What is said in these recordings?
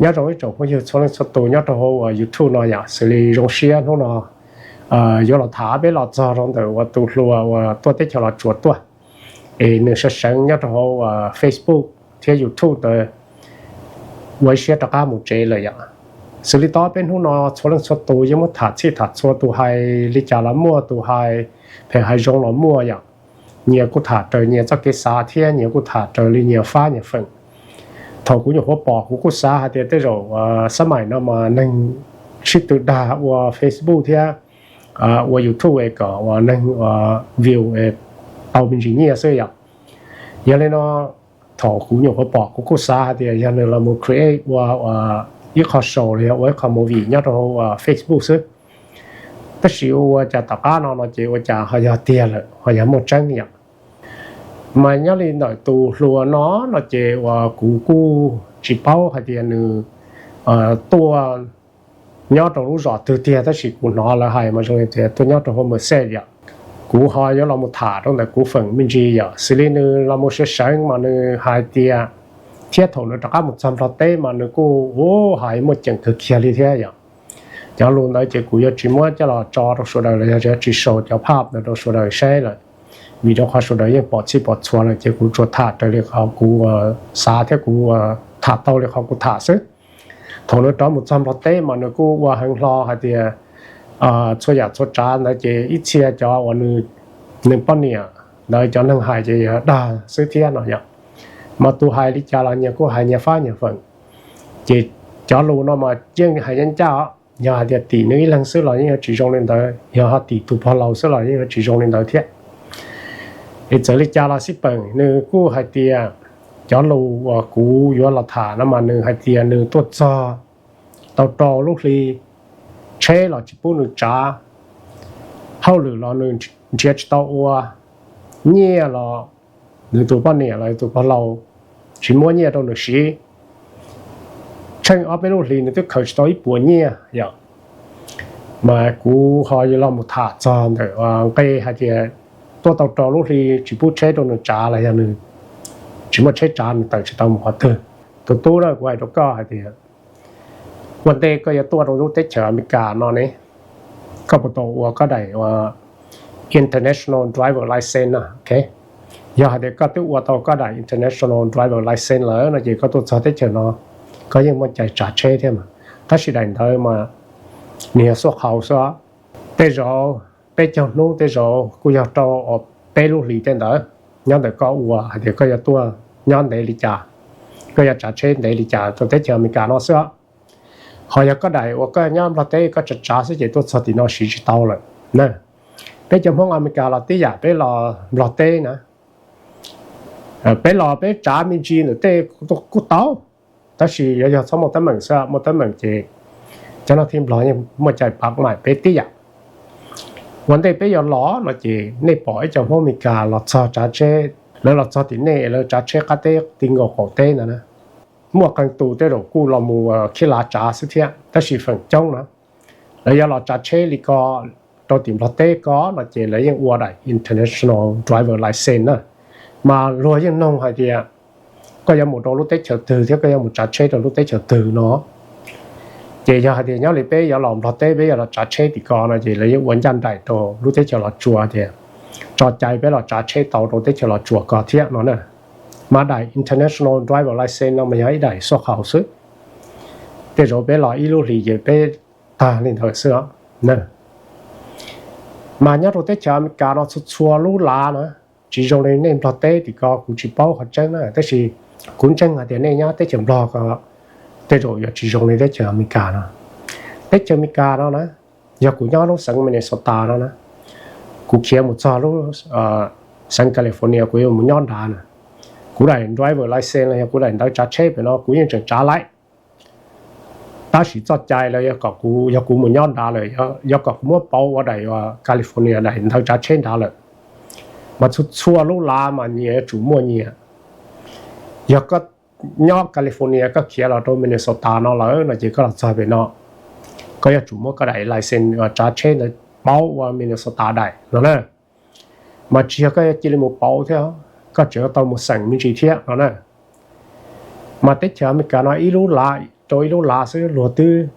Nyob zoo ib tsoom phooj ywg txhua leej txhua tus nyob rau hauv uas YouTube no yom, xws li zoo siab hnub no yuav los tham peb los txog rau ntawm uas tus hluas uas tuaj teb chaws Los Tsuas tuaj, es nws sawv seev nyob rau hauv uas Facebook thiab YouTube ntawd ua ib siab rov qab mus tsev lawm yom. Xws li tau peb hnub no txhua leej txhua tus yeej muab tham txhij tham txhua, tus hais li cas los muaj, tus hais phem hais zoo los muaj yom. Nyias kuj tham raws nyias txoj kev xav thiab nyias kuj tham raws li nyias fab nyias feem. Thaum kuv nyuam qhuav pom kuv kuj xav hais tias tej zaum xab maim no mas neeg sib tw dag ua Facebook thiab ua YouTube es kom uas neeg view tau me ntsis nyiaj xwb yom. Yog li no thaum kuv nyuam qhuav pom kuv kuj xav hais tias yog nws los mus create ua ib qho show los yog ua ib qho movie nyob rau hauv Facebook xwb. Tab sis ua cas tom qab no no ces ua cas ho yog tiag lawm, ho yog muaj tseeb yom. Mas nyob li ntawm tus hluas no no ces uas kuv kuj tsis paub hais tias nws tuaj nyob rau lub zos twg tiag, tab sis kuv hnov lawv hais mas zoo tias tuaj nyob rau hauv Merced yom. Kuv ho yuav los mus tham rau ntawm kuv feem me ntsis yom, xws li nws los mus sawv seev mas nws hais tias, thiab thaum nws rov qab mus txog Nplog teb mas nws kuj ua hais muaj ceem kawg kiag li thiab yom. Cov lus ntawd ces kuv yuav tsis muab coj los tso rau sawv daws los yog tsis show cov phaj ntawd rau sawv daws saib lawm, vim rau qhov sawv daws yeej pom txhij pom txhua lawm ces kuv tsuas tham raws li qhov kuv xav thiab kuv tham tau li qhov kuv tham xwb. Thaum nws rov mus txog Nplog teb mas nws kuj ua heev hlo hais tias txhua yam txhua tsav ntawd ces ib txhia cov uas nws poj niam ntawd cov neeg hais ces yog dag xwb thiab no yom. Mas tus hais li cas los nyias kuj hais nyias fab nyias feem. Ces cov lus no mas yeej hais ncaj ncaj, yog hais tias tim nws ib leeg xwb los yeej yuav tsis zoo li ntawd, yog ho tim tus pog laus xwb los yeej yuav tsis zoo li ntawd thiab. Es txawm li cas los xij peem nws kuj hais tias cov lus uas kuv yuav los tham no mas nws hais tias nws tuaj txog tau rau lub hli, tsheb los tsis pub nws tsav, hauj lwm los nws nrhiav tsis tau ua, nyiaj los nws tus poj niam los tus pog laus tsis muab nyiaj rau nws siv, tsheej ob peb lub hlis nws twb khaws tsis tau ib puas nyiaj yom. Mas kuv ho yuav los mus tham txog ntawm nqe hais tias tuaj tau rau lub hli tsis pub tsheb rau nws tsav los yog nws tsis muaj tsheb tsav nws tawm tsis tau mus qhov twg. Tus tub na, kuv hais rau koj hais tias ua ntej koj yuav tuaj rau lub teb chaws Amelikas no ne, koj puas tau ua koj daim international driver license na? Yog hais tias koj twb ua tau koj daim international driver license lawm no ces koj tuaj txog teb chaws no koj yeej muaj cai tsav tsheb thiab mas. Tab sis daim ntawd mas nws yog xuaj qhau xwb. Tej zaum peb caug hnub tej zaum kuj yog rau peb lub hlis tej ntawd, nyob ntawm koj ua hais tias koj yuav tuaj nyob ntev li cas, koj yuav tsav tsheb ntev li cas rau teb chaws Amelikas no xwb. Ho yog koj daim uas koj nyob Nplog teb koj tsav tsav xwb ces tuaj txog tim no siv tsis tau lawm na. Peb cov Hmoob Amelikas los tib yam, peb los Nplog teb na, peb los peb tsav me ntsis ntawm tej kuj tau, tab sis yuav yog txhob muaj teeb meem xwb, muaj teeb meem ces cov no thib Nplog yeej muaj cai pab maim peb tib yam. Ua ntej peb yuav los no ces nej pom ib co Hmoob Amelikas los txog tsav tsheb, lawv los txog tim nej lawv tsav tsheb qab teb ti nkaus qaum teb ntawd na. Muaj qee tus tej zaum kuj los mus khib lav tsav xwb thiab, tab sis feem coob na lawv yuav los tsav tsheb li ko rau tim Nplog teb ko no ces lawv yeej ua daim international driver license na. Mas luag yeej noog hais tias koj yuav mus rau lub teb chaws twg thiab koj yuav mus tsav tsheb rau lub teb chaws twg no. Ces yog hais tias nyob li peb yuav los Nplog teb peb yuav los tsav tsheb tim ko no ces lawv yeej ua ncaj nraim rau lub teb chaws Los Tsuas tias tso cai peb los tsav tsheb tau rau teb chaws Los Tsuas ko thiab no na. Mas daim international driver license no mas yog ib daim xuaj qhau xwb. Tej zaum peb los ib lub hlis ces peb tag li ntawd xwb. Mas nyob rau teb chaws Amelikas no txhua txhua lub lav na, tsis zoo li nej Nplog teb tim ko kuv tsis paub qhov tseeb na, tab sis kuv ntseeg hais tias nej nyob teb chaws Nplog ko tej zaum yuav tsis zoo li teb chaws Amelikas no. Teb chaws Amelikas no na, yog kuv nyob lub xeev Minnesota no na, kuv khiav mus txog lub xeev California kuv yuav mus nyob nrad na, kuv daim driver license los yog kuv daim ntawv tsav tsheb pem no kuv yeej tseem tsav laim. Tab sis txoj cai lawv yog kom kuv, yog kuv mus nyob nrad lawm, yog kom kuv muab pauv ua daim California daim ntawv tsav tsheb nrad lawm. Mas txhua txhua lub lav mas nyias yuav tsum muaj nyias. Yog koj nyob California koj khiav los rau Minnesota no lawm no ces koj los txog pem no, koj yuav tsum muab koj daim license tsav tsheb ntawd pauv ua Minnesota daim no na. Mas tsis yog koj yuav cia li mus pauv thiab, koj tseem yuav tau mus xeem me ntsis thiab no na. Mas teb chaws Amelikas no ib lub lav rau ib lub lav xwb luag twb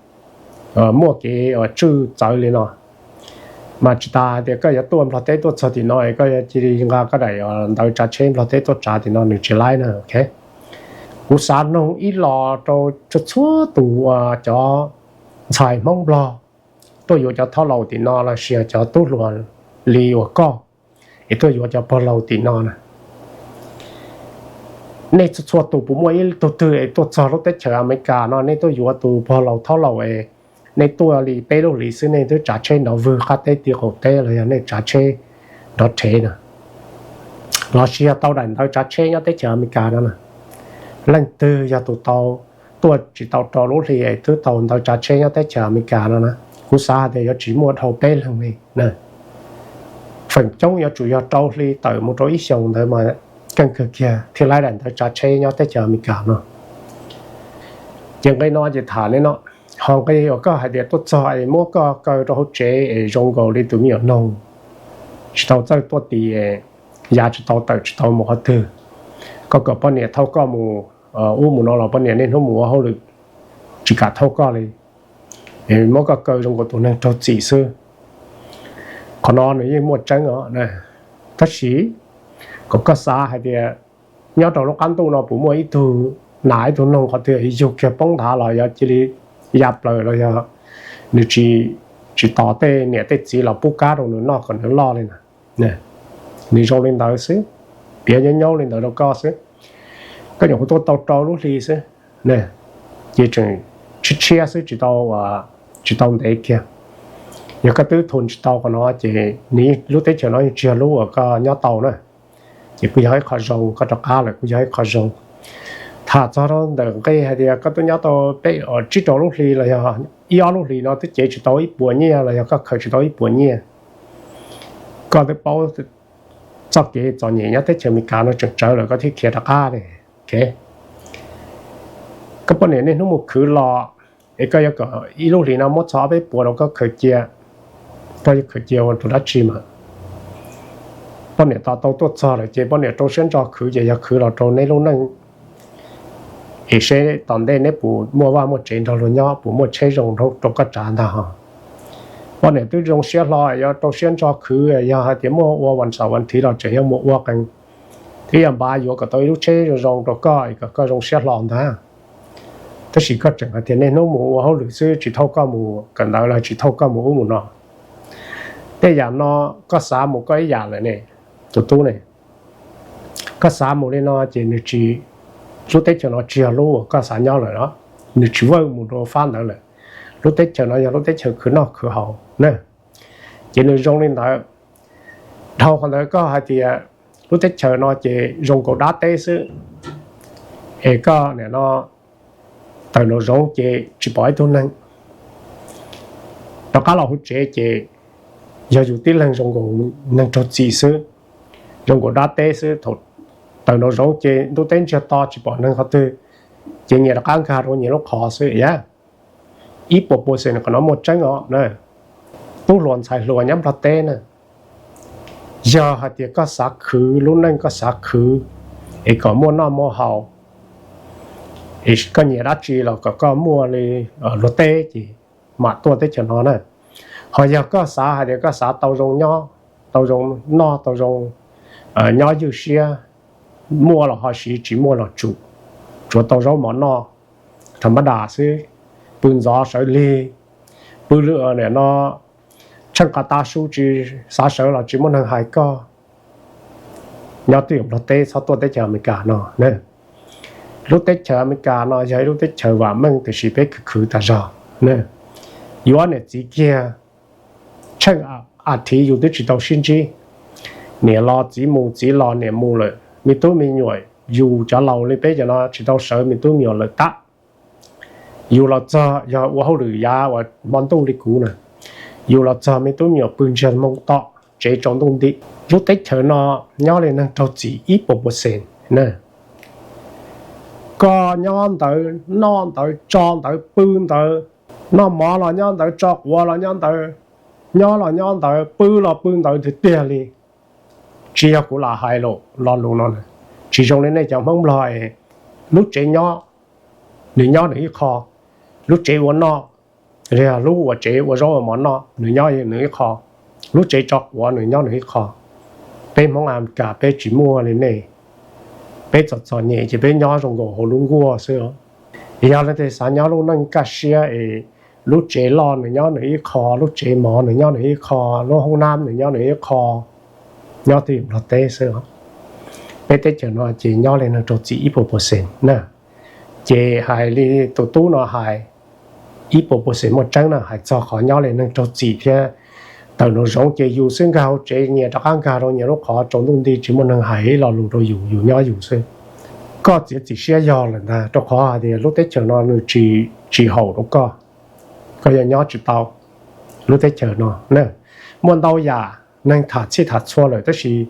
muaj kev tswj txawv li no. Mas tsis tas hais tias koj yuav tuaj Nplog teb tuaj txog tim no es koj yuav cia li nqa koj daim ntawv tsav tsheb Nplog teb tuaj tsav tim no nws tsis laib na. Kuv xav noog ib los rau txhua tus uas cov ntxhais Hmoob Nplog tuaj yuav cov thaub laus tim no lossis cov tub hluas li uas koj es tuaj yuav cov pog laus tim no na, nej txhua txhua tus puas muaj ib tug twg es tuaj txog lub teb chaws Amelikas no nej tuaj yuav tus pog laus thaub laus es nej tuaj li peb lub hlis xwb nej twb tsav tsheb nrov vwg qab teb ti qaum teb los yog nej tsav tsheb nrov rhev na, lossis yog tau daim ntawv tsav tsheb nyob teb chaws Amelikas no na? Leej twg yog tus tau tuaj tsis tau rau lub hli es twb tau ntawv tsav tsheb nyob teb chaws Amelikas no na? Kuv xav hais tias yuav tsis muaj dhau peb leeg li. Feem coob yuav tsum yog rau hli tawm mus rau ib xyoos ntawd mas keej kawg kiag thiaj laib daim ntawv tsav tsheb nyob teb chaws Amelikas no. Ces nqe no ces tham li no, ho nqe uas koj hais tias tuaj txog es muab koj kaw rau hauv tsev es zoo nkaus li tus me nyuam noog tsis tau txawj tuaj tis, ya tsis tau tawm tsis tau mus qhov twg, koj kom poj niam thauj koj mus ub mus no los poj niam niaj hnub mus ua hauj lwm tsis kam thauj koj li, muab koj kaw zoo nkaus tus neeg raug txim xwb. Qhov no nws yeej muaj tseeb os. Tab sis kom koj xav hais tias nyob rau lub qab ntuj no puas muaj ib tug nas ib tug noog qhov twg yug kiag poob nthav los yog cia li ya plaws los yog nws tsis tos tej niam tej txiv los pub kab rau nws noj kom nws loj li na. Nws zoo li ntawd xwb, piav nyob nyob li ntawd rau koj xwb. Koj nyuam qhuav tuaj tau rau lub hli xwb, ces tseem tshiab tshiab xwb tsis tau, tsis tau ntev kiag. Yog koj twb thum tsis tau qhov no ces nws lub teb chaws no yeej tsis yog lub uas koj nyob tau na. Ces kuj yog ib qho zoo, koj rov qab lawm kuj yog ib qho zoo. Tham txog rau ntawm nqe hais tias koj twb nyob tau peb tsib rau lub hli los yog ib ob lub hlis no twb cev tsis tau ib puas nyiaj los yog koj khaws tsis tau ib puas nyiaj, koj twb paub txoj kev txom nyem nyob teb chaws Amelikas no tseem tsawv lawm koj thiaj khiav rov qab li. Koj poj niam niaj hnub mus khwv los es koj yuav kom ib lub hlis no muab txog ob peb puas rau koj khaws cia, koj yuav khaws cia ua rau dab tsi mas? Poj niam tos tau tuaj txog lawm ces poj niam rau siab ntso khwv ces yog khwv los rau neb lub neej es seb tom ntej neb puas muaj vaj muaj tsev nrog luag nyob, puas muaj tsheb zoo rau koj tsav ntag ho. Poj niam twb zoo siab hlo yuav rau siab ntso khwv, yog hais tias muaj ua vas xaum vas thiv los tseem yuav mus ua qee, twb yog npav yuav kom tau ib lub tsheb zoo zoo rau koj kom koj zoo siab hlo ntag. Tab sis koj tseem hais tias niaj hnub mus ua hauj lwm xwb tsis thauj koj mus kawm ntawv los tsis thauj koj mus ub mus no. Tej yam no koj xav mus koj ib yam lawm ne, tus tub ne. Koj xav mus li no ces nws tsis, lub teb chaws no tsis yog lub uas koj xav nyob lawm os. Nws tsis vawj mus rau fab ntawd lawm. Lub teb chaws no yog lub teb chaws khwv noj khwv haus na. Ces nws zoo li ntawd. Dhau qhov ntawd koj hais tias lub teb chaws no ces zoo nkaus dab teb xwb, es koj nim no tawm nraum zoov ces tsis pom ib tug neeg, rov qab los hauv tsev ces yog yus tib leeg zoo nkaus neeg raug txim xwb, zoo nkaus dab teb xwb. Thaum tawm nraum zoov ces ntuj teb ntsiag to tsis pom neeg qhov twg, ces nyias rov qab nkag rau nyias lub qhov xwb. Ib puas percent qhov no muaj tseeb os. Tub hluas ntxhais hluas nyob Nplog teb na, yog hais tias koj xav khwv lub neej, koj xav khwv es kom muaj noj muaj haus, es koj nyiam dab tsi los kom koj muaj li luag teb ces mam tuaj teb chaws no na. Ho yog koj xav hais tias koj xav tau zoo nyob, tau zoo noj, tau zoo nyob ywj siab, muaj los ho siv, tsis muaj los tsum, tsuav tau zaub mov noj tham ma das xwb, pw ntxov sawv lig, pw lwm no tsheej qas tas su tsis xav sawv los tsis muaj neeg hais koj. Nyob twj ywm Nplog teb, txhob tuaj teb chaws Amelikas no. Lub teb chaws Amelikas no yog ib lub teb chaws vam meej tiam sis peb khwv khwv tas zog. Yuav niam txiv kiag, tsheej a thiv yus twb tsis tau sib ntsib. Niam los txiv mus, txiv los niam mus lawm, me tub me nyuam yus cov laus li peb cov no tsis tau sawv me tub me nyuam lawm tab. Yus los txog yog ua hauj lwm yav uas hmo ntuj li kuv na, yus los txog me tub me nyuam pw ntsiag moo tom tsev tsaus ntuj nti. Lub teb chaws no nyob li neeg raug txim ib puas percent na. Koj nyob ntawd, noj ntawd, tso ntawd, pw ntawd, noj mov los nyob ntawd, tso quav los nyob ntawd, nyob los nyob ntawd, pw los pw ntawd tiag tiag li. Tsis yog kuv lam hais los, lo lus no tsis zoo li nej cov Hmoob Nplog es lub tsev nyob, nws nyob nws ib qho, lub tsev ua noj, los yog lub ua tsev ua zaub ua mov noj nws nyob nws ib qho, lub tsev tso quav nws nyob nws ib qho. Peb Hmoob Amelikas peb tsis muaj li nej, peb txom txom nyem ces peb nyob zoo nkaus hauv lub nkuaj xwb. Yog leej twg xav nyob lub neej kaj siab es lub tsev loj nws nyob nws ib qho, lub tsev mov nws nyob nws ib qho, lub hoob nab nws nyob nws ib qho, nyob twj ywm Nplog teb xwb. Peb teb chaws no ces nyob li neeg raug txim ib puas percent na. Ces hais li tus tub no hais, ib puas percent muaj tseeb na, hais txog qhov nyob li neeg raug txim thiab tawm nraum zoov ces yus xwb nkag hauv tsev nyias rov qab nkag rau nyias lub qhov tsaus ntuj nti tsis muaj neeg hais ib lo lus rau yus, yus nyob yus xwb. Koj txiav txim siab yog lawm ntag, rau qhov hais tias lub teb chaws no nws tsis haum rau koj, koj yuav nyob tsis tau lub teb chaws no. Muaj ntau yam neeg tham txhij tham txhua lawm tab sis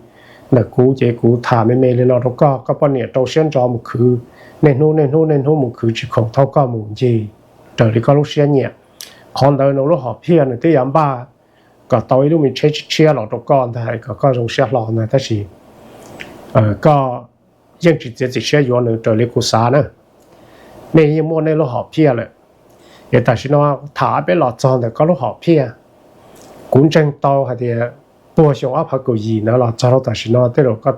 ntawm kuv ces kuv tham me me li no rau koj, koj poj niam rau siab ntso mus khwv, niaj hnub niaj hnub niaj hnub mus khwv tsis khoom thauj koj mus ncig raws li koj lub siab nyiam. Qhov ntawd nws lub hom phiaj nws twb yuav npaj kom tau ib lub me tsheb tshiab tshiab los rau koj ntag kom koj zoo siab hlo ntag, tab sis koj yeej tsis txiav txim siab yuav nws raws li kuv xav na. Nej yeej muaj nej lub hom phiaj lawm. Es tam sim no tham peb los txog ntawm koj lub hom phiaj, kuv ntseeg tau hais tias puag xyoo ob phav kaum yim ntawd los txog rau tam sim no tej zaum koj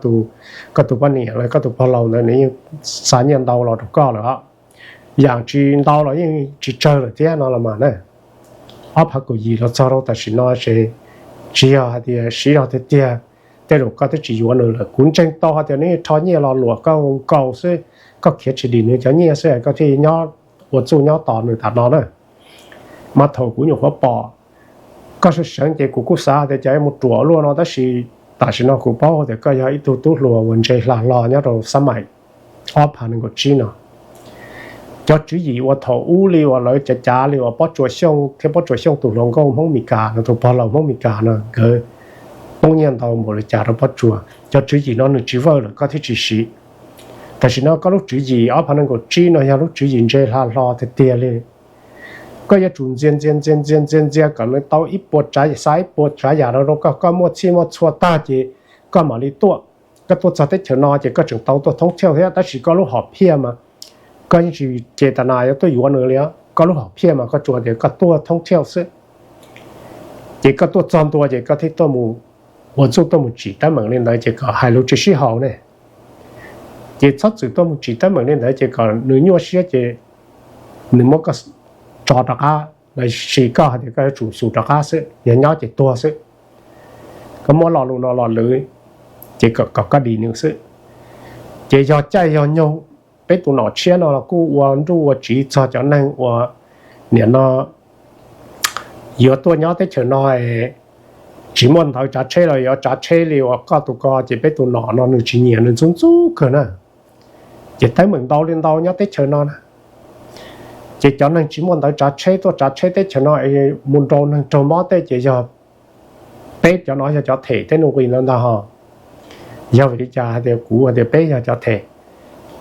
tus poj niam los koj tus pog laus ntawd nws yeej xa nyiaj ntau los rau koj lawm os. Yam tsis ntau los yeej tsis tsawg lawm thiab no los mas na. Ob phav kaum yim los txog rau tam sim no ces tsis yog hais tias siv zog tiag tiag, tej zaum koj twb tsis yuav nws lawm. Kuv ntseeg tau hais tias nws rho nyiaj los luam koj nkaus xwb, koj khiav tsis dim nws cov nyiaj xwb koj thiaj nyob ua txuj nyob tos nws tam no na. Mas thaum kuv nyuam qhuav pom koj sawv seev ces kuv kuj xav tias cas mus ruam luaj no tab sis tam sim no kuv paub tias koj yog ib tug tub hluas uas ntse hla hlo nyob rau xab maim ob phav nees nkaum tsib no. Cov tswv yim uas thaum ub li uas lawv cav cav li uas Pob Tsuas Xyooj thiab Pob Tsuas Xyooj tus hluas nkauj Hmoob Mes Kas no, tus pog laus Hmoob Mes Kas no nkawd poob nyiaj ntau npaum li cas rau Pob Tsuas, cov tswv yim no nws tsis vawj lawm koj thiaj tsis siv. Tam sim no koj lub tswv yim ob phav nees nkaum tsib no yog lub tswv yim ntse hla hlo tiag tiag li. Koj yuav tsum ntxias ntxias ntxias ntxias ntxias ntxias kom nws tau ib puas tsav, xa ib puas tsav yam rau rau koj, koj muaj txhij muaj txhua tag ces koj mam li tuaj. Koj tuaj txog teb chaws no ces koj tseem tau tuaj thoob thiaj thiab, tab sis koj lub hom phiaj mas koj yeej tsis ces tas nas yuav tuaj yuav nws li. Koj lub hom phiaj mas koj tsuas tias koj tuaj thoob thiaj xwb. Ces koj tuaj txog ntua ces koj thiaj tuaj mus ua txuj tuaj mus tsim teeb meem li ntawd ces kom hais lus tsis sib haum ne. Ces txhob txwm tuaj mus tsim teeb meem li ntawd ces kom nws nyuaj siab ces nws muab koj tso rov qab los sis koj hais tias koj yuav tsum xyuas rov qab xwb, yog nyob ces tuag xwb. Koj muab lo lus no los lwv ces kom koj dim nws xwb. Ces yog caij yog nyoog, peb tus nom tshiab no los kuj ua nruj ua tsiv txog cov neeg uas nim no yuav tuaj nyob teb chaws no tsis muaj ntawv tsav tsheb los yuav tsav tsheb li uas koj tus ko, ces peb tus nom no nws tsis nyiam, nws ntxub ntxub kawg na. Ces teeb meem ntau li ntau nyob teb chaws no na. Ces cov neeg tsis muaj ntawv tsav tsheb tuaj tsav tsheb teb chaws no es mus nrau neeg raug mob tej ces yog peb cov no yog cov them tej nuj nqis ntawd ntag ho. Yog vim li cas hais tias kuv hais tias peb yog cov them?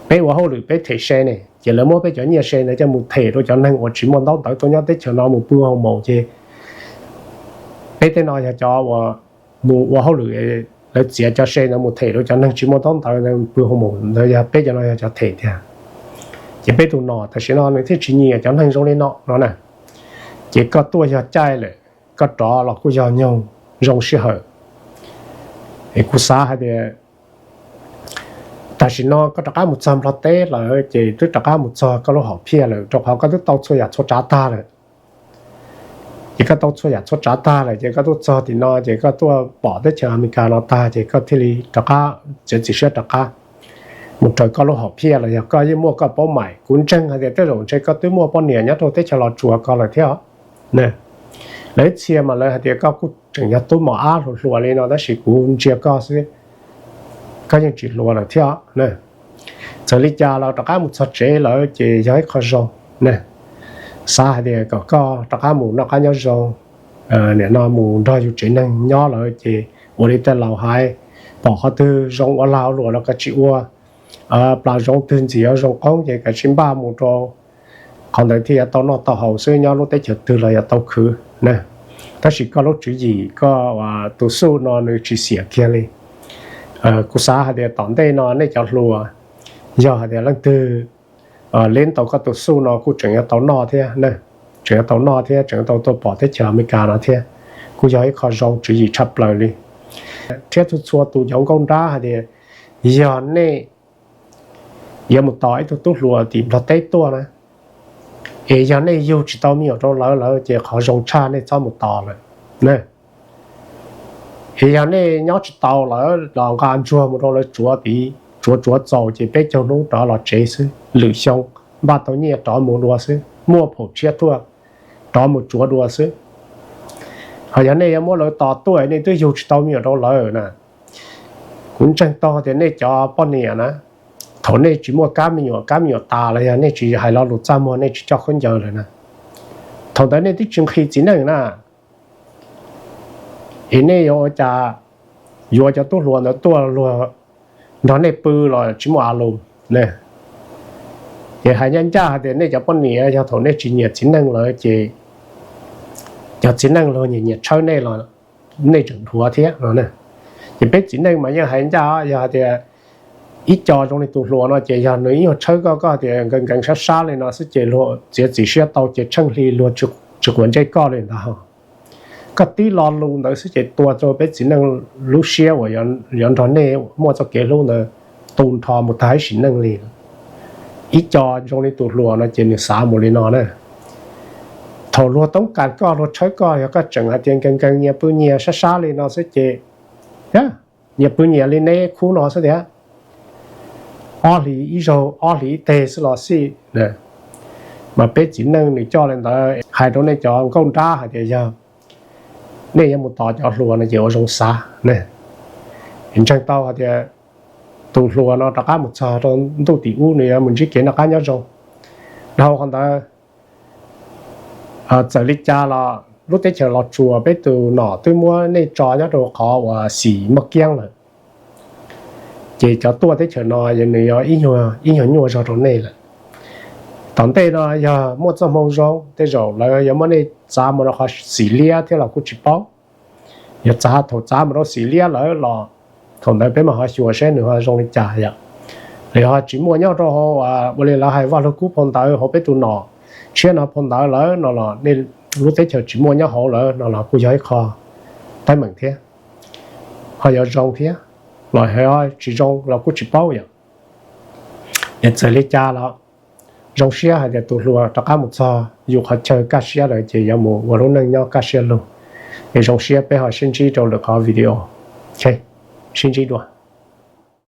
Peb ua hauj lwm peb them se ne, ces lawv muab peb cov nyiaj se ntawd coj mus them rau cov neeg uas tsis muaj ntaub ntawv tuaj nyob teb chaws no mus pw hoo maum ces peb tej no yog cov uas mus ua hauj lwm, lawv txiav cov se ntawd mus them rau cov neeg tsis muaj ntaub ntawv pw hoo maum ntawd, yog peb cov no yog cov them tiag. Ces peb tus nom tam sim no nws thiaj tsis nyiam cov neeg zoo li no no na. Ces koj tuaj yog caij lawm, koj rov los kuj yog nyoog zoo sij hawm. Es kuv xav hais tias tam sim no koj rov qab mus txog Nplog teb lawm ces twb rov qab mus txog koj lub hom phiaj lawm, rau qhov koj twb tau txhua yam txhua tsav tag lawm. Ces koj tau txhua yam txhua tsav tag lawm ces koj tuaj txog tim no ces koj tuaj pom teb chaws Amelikas no tag ces koj thiaj li rov qab txiav txim siab rov qab mus raws koj lub hom phiaj los yog koj yeej muaj koj paub mais. Kuv ntseeg hais tias tej zaum ntshe koj twb muaj poj niam nyob rau teb chaws Los Tsuas ko lawm thiab. Lawv ib txhia mas lawv hais tias koj kuj tseem yog tub mos ab hluas hluas li no tab sis kuv ntsia koj xwb, koj yeej tsis hluas lawm thiab. Txawm li cas los rov qab mus txog tsev lawm ces yog ib qho zoo. Xav hais tias kom koj rov qab mus noj qab nyob zoo, nim no mus nrog yus tsev neeg nyob lawm ces ua li tej laus hais, pom qhov twg zoo ua lag ua luam los koj tsis ua, plas zoov twg ntxim yuav zoo qoob ces koj tsis npaj mus rau qhov ntawd thiaj yuav tau noj tau haus xwb, nyob lub teb chaws twg los yuav tau khwv. Tab sis koj lub tswv yim koj tus xuj no nws tsis xiam kiag li. Kuv xav hais tias tom ntej no nej cov hluas, yog hais tias leej twg Lib tau koj tus xuj no kuj tseem yuav tau noj thiab, tseem yuav tau noj thiab tseem yuav tau tuaj pom teb chaws Amelikas no thiab, kuj yog ib qho zoo tswv yim tshaj plaws li. Thiab txhua txhua tus cov nkauj nrab hais tias yog nej yuav mus tos ib tug tub hluas tim Nplog teb tuaj na, es yog nej yug tsis tau me nyuam rau lawv lawm ces qhov zoo tshaj nej txhob mus tos lawm. Es yog nej nyob tsis tau lawm los nqa ntsuag mus rau lawv tsuav tid, tsuav tsuav txaus ces peb caug hnub rov los tsev xwb, lwm xyoo npaj tau nyiaj rov mus dua xwb, muaj phaum tshiab tuaj rov mus tsuav dua xwb. Ho yog nej yuav muab lawv tos tuaj nej twb yug tsis tau me nyuam rau lawm na, kuv ntseeg tau tias nej cov poj niam na, thaum nej tsis muaj kab me nyuam, kab me nyuam tas los yog nej tsis hais lo lus txaj muag, nej tsis coj khaub ncaws lawm na, thaum ntawd nej twb tsis nqhis txiv neej na, es nej yuav ua cas yuav cov tub hluas ntawd tuaj luag nrog nej pw los tsis muaj a lus. Ces hais ncaj ncaj hais tias nej cov poj niam yog thaum nej tsis nyiam txiv neej lawm ces cov txiv neej luag nyiam nyiam tshawb nej los nej tseem dhuav thiab no. Ces peb txiv neej mas yeej hais ncaj, yog hais tias ib co zoo li tus hluas no ces yog nws ib nyuag tshawb koj, koj tias nkees nkees sab sab li no xwb ces luag txiav txim siab tau ces tsheej hli luag tsis quav ntsej koj li ntag. Koj tib lo lus ntawd xwb ces tua rau peb txiv neej lub siab uas yuav nrog nej muaj txoj kev hlub ntawd tu nrho mus tag ib sim neej li. Ib co zoo li tus hluas no ces nws xav mus li no na. Thaum luag toob kas koj, luag tshawb koj, yog koj tseem hais tias nkees nkees nyias pw nyias sab sab li no xwb ces nyias pw nyias li neb khub no xwb tiag, ob hlis ib zaug ob hlis ib teg xwb los xij. Mas peb txiv neej nws coj li ntawd hais rau nej cov nkauj nrab hais tias yog nej yuav mus tos cov hluas no ces ua zoo xav. Ntseeg tau hais tias tus hluas no rov qab mus txog rau ntuj tim ub nws yuav mus ntsib kev noj qab nyob zoo. Dhau qhov ntawd, txawm li cas los lub teb chaws Los Tsuas peb tus nom twb muab nej tso nyob rau qhov uas xim muaj kiab lawm, ces cov tuaj teb chaws no nws yog ib nyuag nyuaj zog rau nej lawm. Tom ntej no yog muaj txoj hmoo zoo tej zaum lawv yuav muab nej txav mus rau qhov xim liab thiab los kuj tsis paub. Yog txav, thaum txav mus rau xim liab lawm los thaum ntawd peb mam ho xyuas saib nws ho zoo li cas yom. Los yog tsis muaj nyob rau hauv ua li lawv hais Vaj Lug Kub phau ntawv hauv peb tus nom tshiab no phau ntawv lawm no los nej lub teb chaws tsis muaj nyob hauv lawm no los kuj yog ib qho teeb meem thiab, ho yuav zoo thiab los tsis zoo los kuj tsis paub yom. Es txawm li cas los zoo siab hais tias tus hluas rov qab mus txog yus qhov chaw kaj siab lawm ces yuav mus ua lub neej nyob kaj siab lug. Es zoo siab peb ho sib ntsib rau lwm qhov video. Sib ntsib dua.